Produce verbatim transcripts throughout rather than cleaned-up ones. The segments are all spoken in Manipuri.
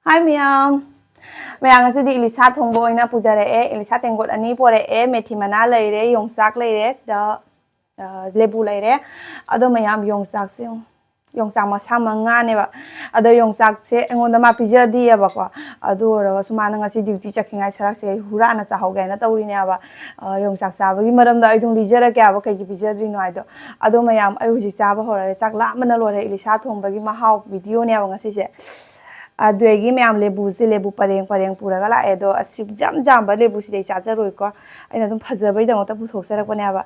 ꯍꯥꯏ ꯃꯌꯥꯝ꯫ ꯃꯌꯥꯝ, ꯉꯁꯤꯗꯤ ꯏꯂꯤꯁꯥ ꯊꯣꯡꯕ ꯑꯣꯏꯅ ꯄꯨꯖꯔꯛꯑꯦ꯫ ꯏꯂꯤꯁꯥ ꯇꯦꯡꯀꯣꯠ ꯑꯅꯤ ꯄꯣꯔꯛꯑꯦ, ꯃꯦꯊꯤ ꯃꯅꯥ ꯂꯩꯔꯦ, ꯌꯣꯡꯆꯥꯛ ꯂꯩꯔꯦ, ꯁꯤꯗ, ꯑ, ꯂꯦꯕꯨ ꯂꯩꯔꯦ꯫ ꯑꯗꯣ ꯃꯌꯥꯝ, ꯌꯣꯡꯆꯥꯛꯁꯦ ꯌꯦꯡꯉꯨ꯫ ꯌꯣꯡꯆꯥꯛ ꯃꯁꯥ ꯃꯉꯥꯅꯦꯕ꯫ ꯑꯗꯣ ꯌꯣꯡꯆꯥꯛꯁꯦ ꯑꯩꯉꯣꯟꯗ ꯃꯥ ꯄꯤꯖꯗꯤꯑꯕꯀꯣ꯫ ꯑꯗꯨ ꯑꯣꯏꯔꯒꯁꯨ ꯃꯥꯅ ꯉꯁꯤ ꯗ꯭ꯌꯨꯇꯤ ꯆꯠꯈꯤꯉꯥꯏ ꯁꯔꯛꯁꯦ ꯑꯩ ꯍꯨꯔꯥꯟꯅ ꯆꯥꯍꯧꯒꯦ ꯍꯥꯏꯅ ꯇꯧꯔꯤꯅꯦꯕ꯫ ꯑ, ꯌꯣꯡꯆꯥꯛ ꯆꯥꯕꯒꯤ ꯃꯔꯝꯗꯣ ꯑꯩ ꯑꯗꯨꯝ ꯂꯤꯖꯔꯛꯀꯦꯕ, ꯀꯩꯒꯤ ꯄꯤꯖꯗ꯭ꯔꯤꯅꯣ ꯍꯥꯏꯗꯣ꯫ ꯑꯗꯣ ꯃꯌꯥꯝ, ꯑꯩ ꯍꯧꯖꯤꯛ ꯆꯥꯕ ꯍꯧꯔꯒꯦ꯫ ꯆꯥꯛ ꯂꯥꯝꯕꯅ ꯂꯣꯏꯔꯦ꯫ ꯏꯂꯤꯁꯥ ꯊꯣꯡꯕꯒꯤ ꯃꯍꯥꯎ ꯚꯤꯗꯤꯑꯣꯅꯦꯕ ꯉꯁꯤꯁꯦ꯫ ꯑꯗꯨꯗꯒꯤ ꯃꯌꯥꯝ, ꯂꯦꯕꯨꯁꯦ, ꯂꯦꯕꯨ ꯄꯔꯦꯡ ꯄꯔꯦꯡ ꯄꯨꯔꯒ ꯂꯥꯛꯑꯦ꯫ ꯑꯗꯣ ꯑꯁꯤ ꯌꯥꯝ ꯌꯥꯝꯕ ꯂꯦꯕꯨꯁꯤꯗꯤ ꯑꯩ ꯆꯥꯖꯔꯣꯏꯀꯣ꯫ ꯑꯩꯅ ꯑꯗꯨꯝ ꯐꯖꯕꯩꯗꯃꯛꯇ ꯄꯨꯊꯣꯛꯆꯔꯛꯄꯅꯦꯕ꯫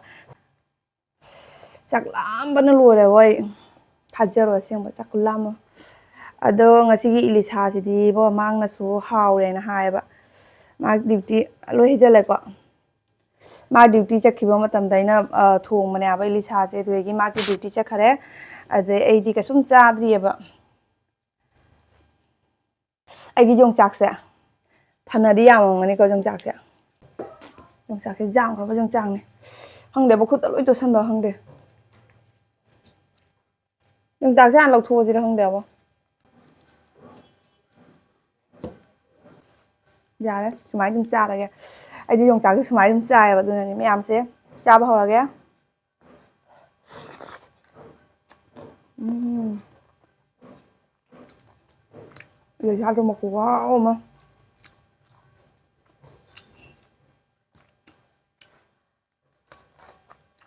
ꯆꯥꯛ ꯂꯥꯝꯕꯅ ꯂꯣꯏꯔꯦ ꯍꯣꯏ꯫ ꯊꯥꯖꯔꯣ ꯑꯁꯦꯡꯕ, ꯆꯥꯛ ꯈꯨꯂꯥꯝ ꯑꯃ꯫ ꯑꯗꯣ ꯉꯁꯤꯒꯤ ꯏꯂꯤꯁꯥꯁꯤꯗꯤ ꯏꯕꯣ, ꯃꯥꯡꯅꯁꯨ ꯍꯥꯎꯔꯦꯅ ꯍꯥꯏꯌꯦꯕ꯫ ꯃꯥ ꯗ꯭ꯌꯨꯇꯤ ꯂꯣꯏ ꯍꯩꯖꯜꯂꯦꯀꯣ꯫ ꯃꯥ ꯗ꯭ꯌꯨꯇꯤ ꯆꯠꯈꯤꯕ ꯃꯇꯝꯗ ꯑꯩꯅ, ꯑ, ꯊꯣꯡꯕꯅꯦꯕ ꯏꯂꯤꯁꯥꯁꯦ꯫ ꯑꯗꯨꯗꯒꯤ ꯃꯥꯒꯤ ꯗ꯭ꯌꯨꯇꯤ ꯆꯠꯈꯔꯦ꯫ ꯑꯗꯩ ꯑꯩꯗꯤ ꯀꯩꯁꯨꯝ ꯆꯥꯗ꯭ꯔꯤꯑꯕ꯫ ꯑꯩꯒꯤ ꯌꯣꯡꯆꯥꯛꯁꯦ ꯐꯅꯗꯤ ꯌꯥꯝꯃꯝꯒꯅꯤꯀꯣ, ꯌꯣꯡꯆꯥꯛꯁꯦ꯫ ꯌꯣꯡꯆꯥꯛꯁꯦ ꯌꯥꯝꯈ꯭ꯔꯕ ꯌꯣꯡꯆꯥꯛꯅꯦ꯫ ꯈꯪꯗꯦꯕ, ꯈꯨꯠꯇ ꯂꯣꯏ ꯇꯣꯠꯁꯟꯕ ꯈꯪꯗꯦ꯫ ꯌꯣꯡꯆꯥꯛꯁꯦ ꯍꯥꯟꯅ ꯂꯧꯊꯣꯛꯑꯁꯤꯔ ꯈꯪꯗꯦꯕ꯫ ꯌꯥꯔꯦ, ꯁꯨꯃꯥꯏꯅ ꯑꯗꯨꯝ ꯆꯥꯔꯒꯦ꯫ ꯑꯩꯗꯤ ꯌꯣꯡꯆꯥꯛꯁꯦ ꯁꯨꯃꯥꯏꯅ ꯑꯗꯨꯝ ꯆꯥꯏꯌꯦꯕ, ꯑꯗꯨꯅꯅꯦ ꯃꯌꯥꯝꯁꯦ꯫ ꯆꯥꯕ ꯍꯧꯔꯒꯦ꯫ ꯎꯝ꯫ ꯌꯣꯡꯆꯥꯛ ꯊꯣꯡꯕ ꯈꯨꯍꯥꯎ ꯑꯃ꯫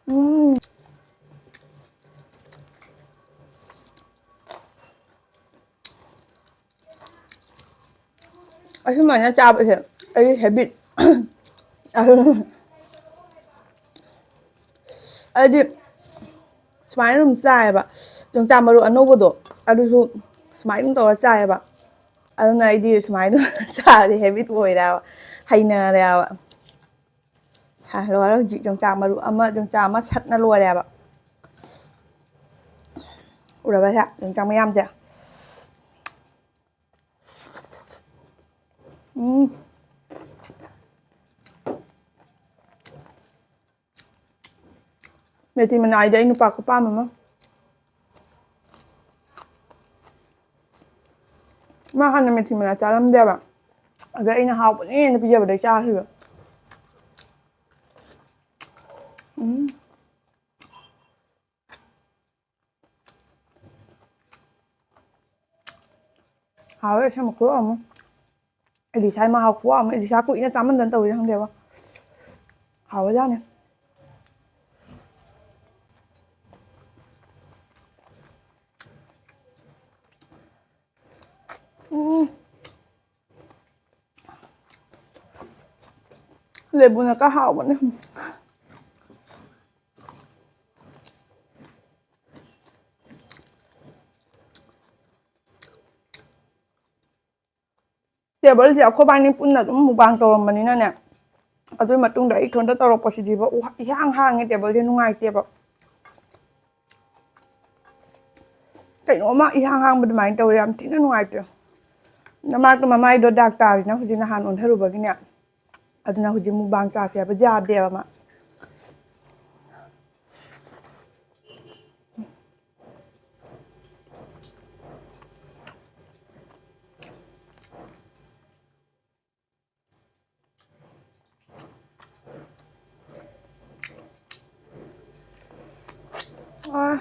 ꯎꯝ꯫ ꯑꯁꯨꯃꯥꯏꯅ ꯆꯥꯕꯁꯦ ꯑꯩꯒꯤ ꯍꯦꯕꯤꯠ꯫ ꯑꯗꯨꯅ ꯑꯩꯗꯤ ꯁꯨꯃꯥꯏꯅ ꯑꯗꯨꯝ ꯆꯥꯏꯌꯦꯕ꯫ ꯌꯣꯡꯆꯥꯛ ꯃꯔꯨ ꯑꯅꯧꯕꯗꯣ, ꯑꯗꯨꯁꯨ ꯁꯨꯃꯥꯏꯅ ꯑꯗꯨꯝ ꯇꯧꯔ ꯆꯥꯏꯌꯦꯕ꯫ ꯑꯗꯨꯅ ꯑꯩꯗꯤ ꯁꯨꯃꯥꯏꯅ ꯆꯥꯔꯗꯤ ꯍꯦꯕꯤꯠ ꯑꯣꯏꯔꯦꯕ, ꯍꯩꯅꯔꯦꯕ꯫ ꯍꯥ, ꯂꯣꯏꯔꯦ꯫ ꯍꯧꯖꯤꯛ ꯌꯣꯡꯆꯥꯛ ꯃꯔꯨ ꯑꯃ, ꯌꯣꯡꯆꯥꯛ ꯑꯃ ꯁꯠꯅ ꯂꯣꯏꯔꯦꯕ꯫ ꯎꯔꯕ ꯁꯦ? ꯌꯣꯡꯆꯥꯛ ꯃꯌꯥꯝꯁꯦ꯫ ꯎꯝ꯫ ꯃꯦꯊꯤ ꯃꯅꯥꯏꯗꯤ ꯑꯩ ꯅꯨꯄꯥ ꯈꯨꯄꯥꯝ ꯑꯃ꯫ ꯃꯥ ꯍꯥꯟꯅ ꯃꯦꯊꯤ ꯃꯅꯥ ꯆꯥꯔꯝꯗꯦꯕ꯫ ꯑꯗ ꯑꯩꯅ ꯍꯥꯎꯕꯅꯦꯅ ꯄꯤꯖꯕꯗꯩ ꯆꯥꯈꯤꯕ꯫ ꯎꯝ꯫ ꯍꯥꯎꯋꯦ ꯑꯁꯦꯡꯕ ꯈꯨꯍꯥꯎ ꯑꯃ꯫ ꯏꯂꯤꯁꯥꯒꯤ ꯃꯍꯥꯎ ꯈꯨꯍꯥꯎ ꯑꯃ꯫ ꯏꯂꯤꯁꯥ ꯀꯨꯏꯅ ꯆꯥꯃꯟꯗꯅ ꯇꯧꯔꯤꯔ ꯈꯪꯗꯦꯕ꯫ ꯍꯥꯎꯕꯖꯥꯠꯅꯤ꯫ ꯎꯝ꯫ ꯂꯦꯕꯨꯅ ꯀ ꯍꯥꯎꯕꯅꯦ꯫ ꯇꯦꯕꯜꯁꯦ ꯑꯩꯈꯣꯏꯕꯥꯅꯤ ꯄꯨꯟꯅ ꯑꯗꯨꯝ ꯃꯨꯛꯕꯥꯡ ꯇꯧꯔꯝꯕꯅꯤꯅꯅꯦ, ꯑꯗꯨꯒꯤ ꯃꯇꯨꯡꯗ ꯑꯩ ꯏꯊꯣꯟꯇ ꯇꯧꯔꯛꯄꯁꯤꯗꯤꯕ ꯎ-, ꯏꯍꯥꯡ ꯍꯥꯡꯉꯦ, ꯇꯦꯕꯜꯁꯦ ꯅꯨꯡꯉꯥꯏꯇꯦꯕ꯫ ꯀꯩꯅꯣꯝꯃ ꯏꯍꯥꯡ ꯍꯥꯡꯕ ꯑꯗꯨꯃꯥꯏꯅ ꯇꯧꯋꯦ, ꯌꯥꯝ ꯊꯤꯅ ꯅꯨꯡꯉꯥꯏꯇꯦ꯫ ꯅꯃꯥꯛꯇꯣ ꯃꯃꯥꯏꯗꯣ ꯗꯥꯛ ꯇꯥꯔꯤꯅ ꯍꯧꯖꯤꯛ ꯅꯍꯥꯟ ꯑꯣꯟꯊꯔꯨꯕꯒꯤꯅꯦ꯫ ꯑꯗꯨꯅ ꯍꯧꯖꯤꯛ ꯃꯨꯛꯕꯥꯡ ꯆꯥꯁꯦ ꯍꯥꯏꯕ ꯌꯥꯗꯦꯕ ꯃꯥ꯫ ꯑꯥ꯫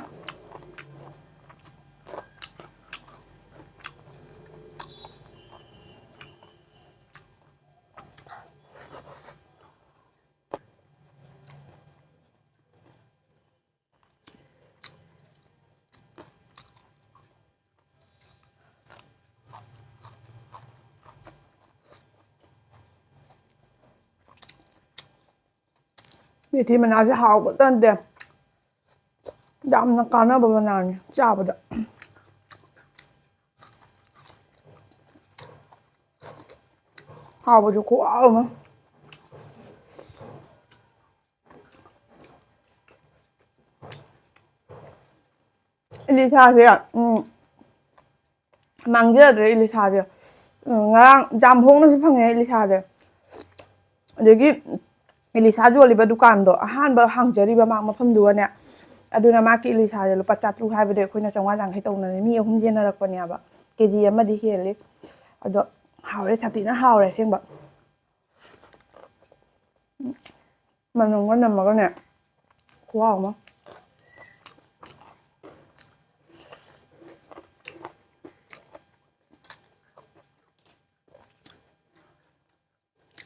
ꯃꯦꯊꯤ ꯃꯅꯥꯁꯦ ꯍꯥꯎꯕ ꯇꯟꯗꯦ꯫ ꯌꯥꯝꯅ ꯀꯥꯟꯅꯕ ꯃꯅꯥꯅꯤ ꯆꯥꯕꯗ꯫ ꯍꯥꯎꯕꯁꯨ ꯈꯨꯍꯥꯎ ꯑꯃ꯫ ꯏꯂꯤꯁꯥꯁꯦ, ꯎꯝ, ꯃꯥꯡꯖꯗ꯭ꯔꯦ ꯏꯂꯤꯁꯥꯁꯦ꯫ ꯎꯝ, ꯉꯔꯥꯡ ꯌꯥꯝ ꯍꯣꯡꯅꯁꯨ ꯐꯪꯉꯦ ꯏꯂꯤꯁꯥꯁꯦ꯫ ꯑꯗꯒꯤ ꯏꯂꯤꯁꯥ ꯌꯣꯜꯂꯤꯕ ꯗꯨꯀꯥꯟꯗꯣ ꯑꯍꯥꯟꯕ ꯍꯥꯡꯖꯔꯤꯕ ꯃꯥ ꯃꯐꯝꯗꯨꯒꯅꯦ, ꯑꯗꯨꯅ ꯃꯥꯒꯤ ꯏꯂꯤꯁꯥꯁꯦ ꯂꯨꯄꯥ ꯆꯥꯇ꯭ꯔꯨꯛ ꯍꯥꯏꯕꯗꯤ ꯑꯩꯈꯣꯏꯅ ꯆꯥꯝꯃꯉꯥ ꯆꯥꯡꯈꯩ ꯇꯧꯅꯔꯦ, ꯃꯤ ꯑꯍꯨꯝ ꯌꯦꯟꯅꯔꯛꯄꯅꯦꯕ꯫ ꯀꯦ ꯖꯤ ꯑꯃꯗꯤ ꯍꯦꯜꯂꯤ꯫ ꯑꯗꯣ ꯍꯥꯎꯔꯦ, ꯁꯥꯊꯤꯅ ꯍꯥꯎꯔꯦ ꯑꯁꯦꯡꯕ꯫ ꯃꯅꯨꯡꯒ ꯅꯝꯃꯒꯅꯦ, ꯈꯨꯍꯥꯎ ꯑꯃ꯫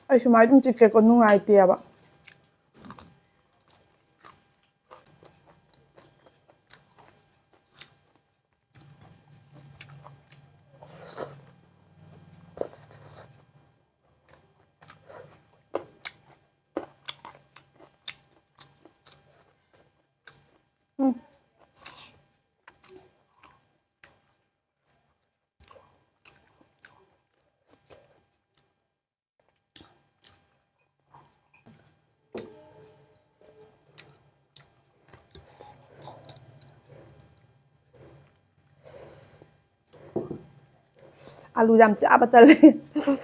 ꯑꯩ ꯁꯨꯃꯥꯏꯅ ꯑꯗꯨꯝ ꯆꯤꯛꯀꯦꯀꯣ, ꯅꯨꯡꯉꯥꯏꯇꯦꯕ꯫ ꯎꯝ꯫ ꯑꯂꯨ ꯌꯥꯝ ꯆꯥꯕ ꯇꯜꯂꯦ꯫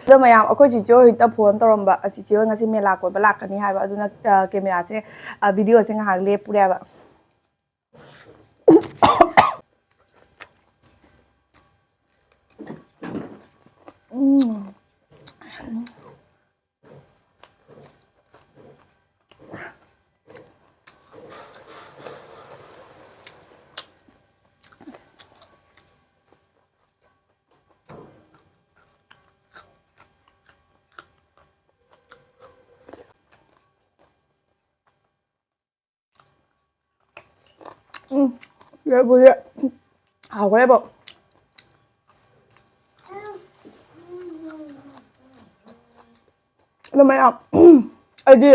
ꯑꯗꯣ ꯃꯌꯥꯝ, ꯑꯩꯈꯣꯏ ꯆꯤꯆꯦ ꯍꯣꯏꯗ ꯐꯣꯟ ꯇꯧꯔꯝꯕ, ꯆꯤꯆꯦ ꯍꯣꯏ ꯉꯁꯤ ꯃꯦꯂꯥ ꯀꯣꯏꯕ ꯂꯥꯛꯀꯅꯤ ꯍꯥꯏꯕ, ꯑꯗꯨꯅ, ꯑ, ꯀꯦꯃꯦꯔꯥꯁꯦ, ꯑ, ꯚꯤꯗꯤꯑꯣꯁꯦ ꯉꯥꯏꯍꯥꯛ ꯂꯦꯞꯄꯨꯔꯦꯕ꯫ ꯎꯝ꯫ ꯎꯝ, ꯁꯤꯗꯕꯨꯗꯤ ꯍꯥꯎꯈ꯭ꯔꯦꯕꯣ꯫ ꯑꯗꯣ ꯃꯌꯥꯝ, ꯑꯩꯗꯤ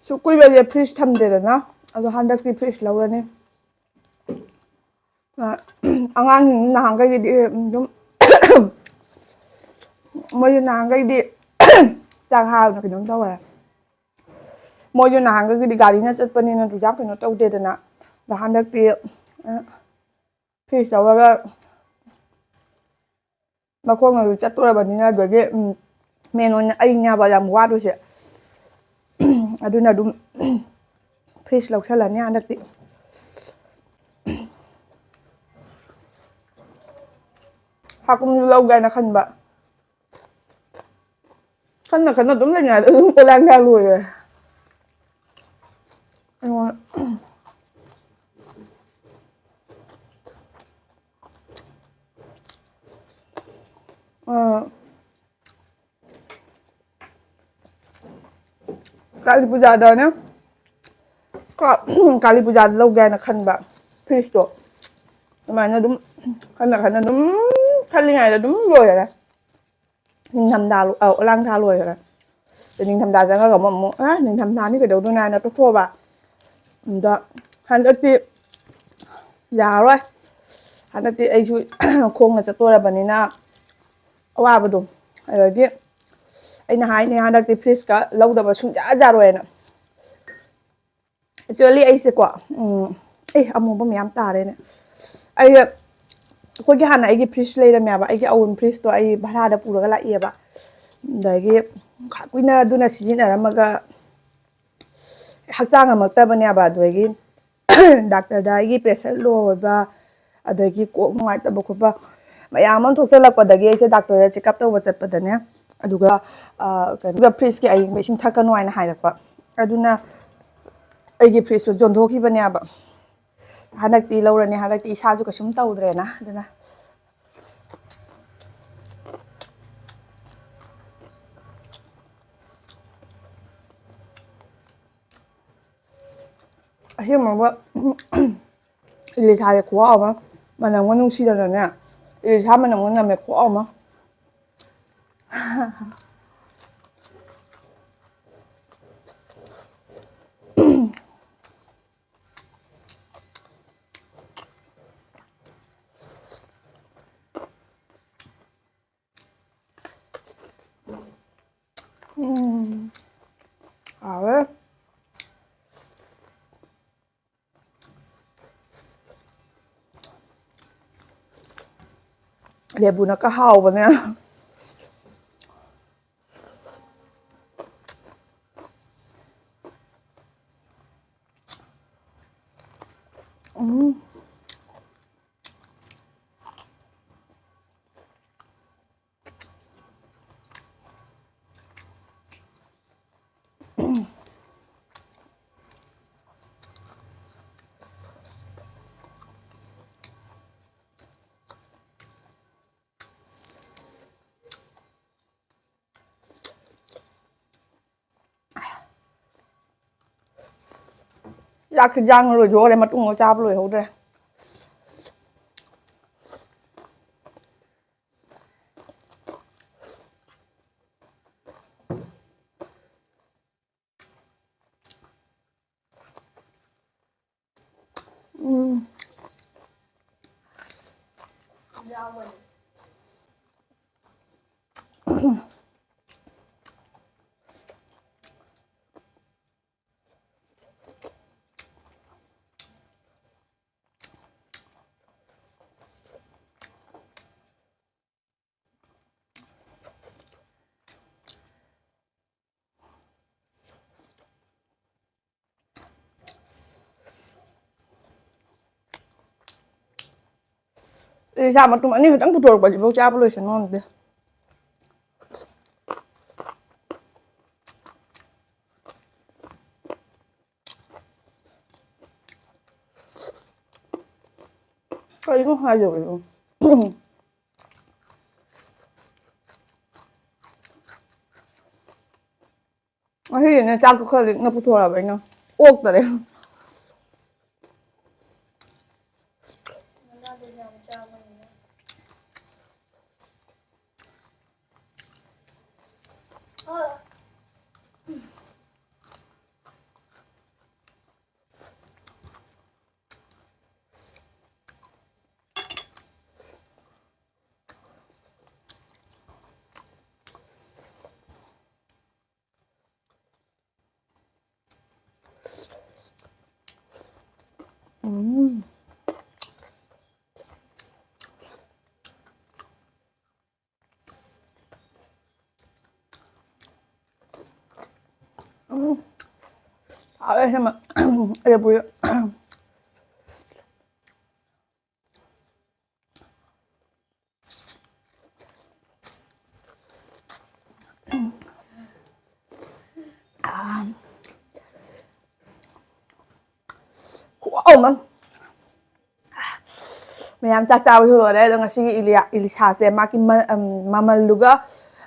ꯁꯨꯛ ꯀꯨꯏꯕꯁꯦ ꯐ꯭ꯔꯤꯖ ꯊꯝꯗꯦꯗꯅ, ꯑꯗꯣ ꯍꯟꯗꯛꯇꯤ ꯐ꯭ꯔꯤꯖ ꯂꯧꯔꯅꯤ꯫ ꯑ, ꯑꯉꯥꯡꯁꯤꯡ ꯅꯍꯥꯟꯈꯩꯒꯤꯗꯤ ꯑꯗꯨꯝ, ꯃꯣꯏꯁꯨ ꯅꯍꯥꯟꯈꯩꯗꯤ ꯆꯥꯛ ꯍꯥꯎꯅ ꯀꯩꯅꯣꯝ ꯇꯧꯋꯦ꯫ ꯃꯣꯏꯁꯨ ꯅꯍꯥꯟꯈꯩꯒꯤꯗꯤ ꯒꯥꯔꯤꯅ ꯆꯠꯄꯅꯤꯅ ꯆꯨꯖꯥꯛ ꯀꯩꯅꯣ ꯇꯧꯗꯦꯗꯅ꯫ ꯑꯗꯣ ꯍꯟꯗꯛꯇꯤ, ꯑ, ꯐ꯭ꯔꯤꯖ ꯇꯧꯔꯒ ꯃꯈꯣꯡꯅꯁꯨ ꯆꯠꯇꯣꯔꯕꯅꯤꯅ, ꯑꯗꯨꯗꯒꯤ, ꯎꯝ, ꯃꯦꯟ ꯑꯣꯏꯅ ꯑꯩꯅꯦꯕ ꯌꯥꯝ ꯋꯥꯗꯣꯏꯁꯦ꯫ ꯑꯗꯨꯅ ꯑꯗꯨꯝ ꯐ꯭ꯔꯤꯖ ꯂꯧꯁꯜꯂꯅꯤ ꯍꯟꯗꯛꯇꯤ꯫ ꯆꯥꯛꯈꯨꯝꯁꯨ ꯂꯧꯒꯦ ꯍꯥꯏꯅ ꯈꯟꯕ꯫ ꯈꯟꯅ ꯈꯟꯅ ꯑꯗꯨꯝ ꯂꯩꯅꯤꯡꯉꯥꯏꯗ ꯑꯗꯨꯝ ꯑꯣꯂꯥꯡ ꯂꯣꯏꯔꯦ꯫ ꯑꯩꯉꯣꯟꯗ ꯑ, ꯀꯥꯂꯤ ꯄꯨꯖꯥꯗꯅꯦ꯫ ꯀꯣ, ꯀꯥꯂꯤ ꯄꯨꯖꯥꯗ ꯂꯧꯒꯦ ꯍꯥꯏꯅ ꯈꯟꯕ ꯐ꯭ꯔꯤꯖꯇꯣ꯫ ꯑꯗꯨꯃꯥꯏꯅ ꯑꯗꯨꯝ ꯈꯟꯅ ꯈꯟꯅ ꯑꯗꯨꯝ ꯈꯜꯂꯤꯉꯩꯗ ꯑꯗꯨꯝ ꯂꯣꯏꯔꯦ꯫ ꯅꯤꯡꯊꯝꯊꯥ ꯂꯣ-, ꯑ, ꯑꯣꯂꯥꯡ ꯊꯥ ꯂꯣꯏꯈ꯭ꯔꯦ꯫ ꯑꯗ ꯅꯤꯡꯊꯝꯊꯥ ꯆꯪꯉꯒ ꯑꯃꯨꯛ, ꯑꯃꯨꯛ, "ꯑ, ꯅꯤꯡꯊꯝꯊꯥꯅꯤ ꯀꯩꯗꯧꯗꯣꯏꯅꯣ?" ꯍꯥꯏꯅ ꯇꯣꯛꯊꯣꯛꯑꯕ꯫ ꯑꯗꯣ ꯍꯟꯗꯛꯇꯤ ꯌꯥꯔꯔꯣꯏ꯫ ꯍꯟꯗꯛꯇꯤ ꯑꯩꯁꯨ ꯈꯣꯡꯅ ꯆꯠꯇꯣꯔꯕꯅꯤꯅ ꯑꯋꯥꯕꯗꯣ꯫ ꯑꯗꯒꯤ ꯑꯩꯅ ꯍꯥꯏꯅꯦ, ꯍꯟꯗꯛꯇꯤ ꯐ꯭ꯔꯤꯖꯀ ꯂꯧꯗꯕ ꯁꯨꯡꯌꯥ ꯌꯥꯔꯣꯏꯅ꯫ Actually ꯑꯩꯁꯦꯀꯣ, ꯎꯝ, ꯑꯦ, ꯑꯃꯨꯕ ꯃꯌꯥꯝ ꯇꯥꯔꯦꯅꯦ꯫ ꯑꯩ, ꯑꯩꯈꯣꯏꯒꯤ ꯍꯥꯟꯅ ꯑꯩꯒꯤ ꯐ꯭ꯔꯤꯖ ꯂꯩꯔꯝꯃꯦꯕ, ꯑꯩꯒꯤ ꯑꯋꯨꯟ ꯐ꯭ꯔꯤꯖꯇꯣ ꯑꯩ ꯚꯔꯥꯗ ꯄꯨꯔꯒ ꯂꯥꯛꯏꯑꯕ꯫ ꯑꯗꯒꯤ ꯀꯨꯏꯅ ꯑꯗꯨꯅ ꯁꯤꯖꯤꯟꯅꯔꯝꯃꯒ ꯍꯛꯆꯥꯡ ꯉꯝꯃꯛꯇꯕꯅꯦꯕ꯫ ꯑꯗꯨꯗꯒꯤ ꯗꯥꯛꯇꯔꯗ ꯑꯩꯒꯤ ꯄ꯭ꯔꯦꯁꯔ ꯂꯣ ꯑꯣꯏꯕ, ꯑꯗꯒꯤ ꯀꯣꯛ ꯅꯨꯡꯉꯥꯏꯇꯕ ꯈꯣꯠꯄ ꯃꯌꯥꯝ ꯑꯃ ꯊꯣꯛꯆꯜꯂꯛꯄꯗꯒꯤ ꯑꯩꯁꯦ ꯗꯥꯛꯇꯔꯗ ꯆꯦꯛꯑꯞ ꯇꯧꯕ ꯆꯠꯄꯗꯅꯦ, ꯑꯗꯨꯒ, ꯑ, ꯀꯩꯅꯣꯒ ꯐ꯭ꯔꯤꯖꯀꯤ ꯑꯏꯪꯕ ꯏꯁꯤꯡ ꯊꯛꯀꯅꯨ ꯍꯥꯏꯅ ꯍꯥꯏꯔꯛꯄ꯫ ꯑꯗꯨꯅ ꯑꯩꯒꯤ ꯐ꯭ꯔꯤꯖꯇꯨ ꯌꯣꯟꯊꯣꯛꯈꯤꯕꯅꯦꯕ꯫ ꯍꯟꯗꯛꯇꯤ ꯂꯧꯔꯅꯤ, ꯍꯟꯗꯛꯇꯤ ꯏꯁꯥꯁꯨ ꯀꯩꯁꯨꯝ ꯇꯧꯗ꯭ꯔꯦꯅ꯫ ꯑꯗꯨꯅ ꯑꯁꯦꯡꯕ ꯏꯂꯤꯁꯥꯁꯦ ꯈꯨꯍꯥꯎ ꯑꯃ, ꯃꯅꯝꯒ ꯅꯨꯡꯁꯤꯗꯅꯅꯦ, ꯏꯂꯤꯁꯥ ꯃꯅꯝꯒ ꯅꯝꯃꯦ, ꯈꯨꯍꯥꯎ ꯑꯃ꯫ ꯎꯝ, ꯍꯥꯎꯋꯦ꯫ ꯂꯦꯕꯨꯅ ꯀ ꯍꯥꯎꯕꯅꯦ꯫ ꯎꯝ꯫ ꯆꯥꯛꯁꯤ ꯌꯥꯡꯅ ꯂꯣꯏꯊꯣꯛꯈ꯭ꯔꯦ, ꯃꯇꯨꯡꯗ ꯆꯥꯕ ꯂꯣꯏꯍꯧꯗ꯭ꯔꯦ꯫ ꯎꯝ꯫ ꯏꯁꯥ ꯃꯇꯨꯝ ꯑꯅꯤ ꯈꯛꯇꯪ ꯄꯨꯊꯣꯔꯛꯄꯁꯤꯐꯥꯎ ꯆꯥꯕ ꯂꯣꯏꯁꯟ ꯉꯝꯗꯦ꯫ ꯀꯩꯅꯣ ꯍꯥꯏꯗꯧꯔꯤꯕꯣ? ꯉꯁꯤꯗꯤꯅꯦ, ꯆꯥꯛꯇꯣ ꯈꯔ ꯂꯤꯛꯅ ꯄꯨꯊꯣꯔꯛꯑꯕ ꯑꯩꯅ꯫ ꯑꯣꯛꯇꯔꯦ꯫ ꯎꯝ꯫ ꯎꯝ꯫ ꯍꯥꯎꯋꯦ ꯑꯁꯦꯡꯕ꯫ ꯑꯩ ꯄꯨꯏ꯫ ꯑꯃ꯫ ꯃꯌꯥꯝ ꯆꯥꯛ ꯆꯥꯕꯁꯨ ꯂꯣꯏꯔꯦ꯫ ꯑꯗꯣ ꯉꯁꯤꯒꯤ ꯏꯂꯤꯁꯥꯁꯦ ꯃꯥꯒꯤ ꯃꯃꯜꯗꯨꯒ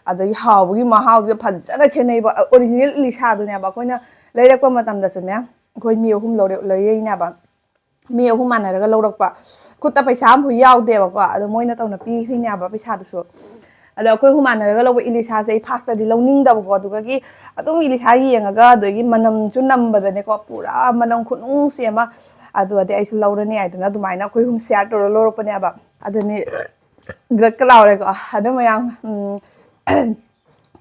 ꯑꯗꯒꯤ ꯍꯥꯎꯕꯒꯤ ꯃꯍꯥꯎꯁꯦ ꯐꯖꯅ ꯈꯦꯠꯅꯩꯕ꯫ ꯑꯣꯔꯤꯖꯤꯅꯦꯜ ꯏꯂꯤꯁꯥꯗꯨꯅꯦꯕ ꯑꯩꯈꯣꯏꯅ ꯂꯩꯔꯛꯄ ꯃꯇꯝꯗꯁꯨꯅꯦ, ꯑꯩꯈꯣꯏ ꯃꯤ ꯑꯍꯨꯝ ꯂꯧꯔꯛꯏꯅꯦꯕ꯫ ꯃꯤ ꯑꯍꯨꯝ ꯃꯥꯟꯅꯔꯒ ꯂꯧꯔꯛꯄ꯫ ꯈꯨꯠꯇ ꯄꯩꯁꯥ ꯑꯃꯐꯥꯎ ꯌꯥꯎꯗꯦꯕꯀꯣ꯫ ꯑꯗꯣ ꯃꯣꯏꯅ ꯇꯧꯅ ꯄꯤꯈ꯭ꯔꯤꯅꯦꯕ ꯄꯩꯁꯥꯗꯨꯁꯨ꯫ ꯑꯗꯣ ꯑꯩꯈꯣꯏ ꯑꯍꯨꯝ ꯃꯥꯟꯅꯔꯒ ꯂꯧꯕ ꯏꯂꯤꯁꯥꯁꯦ ꯑꯩ ꯐꯥꯔꯁꯇꯗꯤ ꯂꯧꯅꯤꯡꯗꯕꯀꯣ꯫ ꯑꯗꯨꯒꯤ ꯑꯗꯨꯝ ꯏꯂꯤꯁꯥ ꯌꯦꯡꯉꯒ, ꯑꯗꯒꯤ ꯃꯅꯝꯁꯨ ꯅꯝꯕꯗꯅꯦꯀꯣ, ꯄꯨꯔꯥ ꯃꯅꯝ ꯈꯨꯅꯨꯡꯁꯤ ꯑꯃ꯫ ꯑꯗꯨꯗꯤ ꯑꯩꯁꯨ ꯂꯧꯔꯅꯤ ꯍꯥꯏꯗꯅ ꯑꯗꯨꯃꯥꯏꯅ ꯑꯩꯈꯣꯏ ꯑꯍꯨꯝ ꯁꯤꯌꯥꯔ ꯇꯧꯔ ꯂꯧꯔꯛꯄꯅꯦꯕ꯫ ꯑꯗꯨꯅꯤ ꯒ꯭ꯔꯛꯀ ꯂꯥꯎꯔꯦꯀꯣ꯫ ꯑꯗꯨ ꯃꯌꯥꯝ, ꯎꯝ,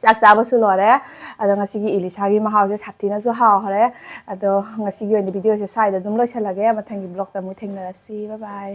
ꯆꯥꯛ ꯆꯥꯕꯁꯨ ꯂꯣꯏꯔꯦ꯫ ꯑꯗꯣ ꯉꯁꯤꯒꯤ ꯏꯂꯤꯁꯥꯒꯤ ꯃꯍꯥꯎꯁꯦ ꯁꯥꯊꯤꯅꯁꯨ ꯍꯥꯎꯈ꯭ꯔꯦ꯫ ꯑꯗꯣ ꯉꯁꯤꯒꯤ ꯑꯣꯏꯅ ꯚꯤꯗꯤꯑꯣꯁꯦ ꯁ꯭ꯋꯥꯏꯗ ꯑꯗꯨꯝ ꯂꯣꯏꯁꯤꯜꯂꯒꯦ꯫ ꯃꯊꯪꯒꯤ ꯕ꯭ꯂꯣꯛꯇ ꯑꯃꯨꯛ ꯊꯦꯡꯅꯔꯁꯤ꯫ ꯕꯥꯏ ꯕꯥꯏ꯫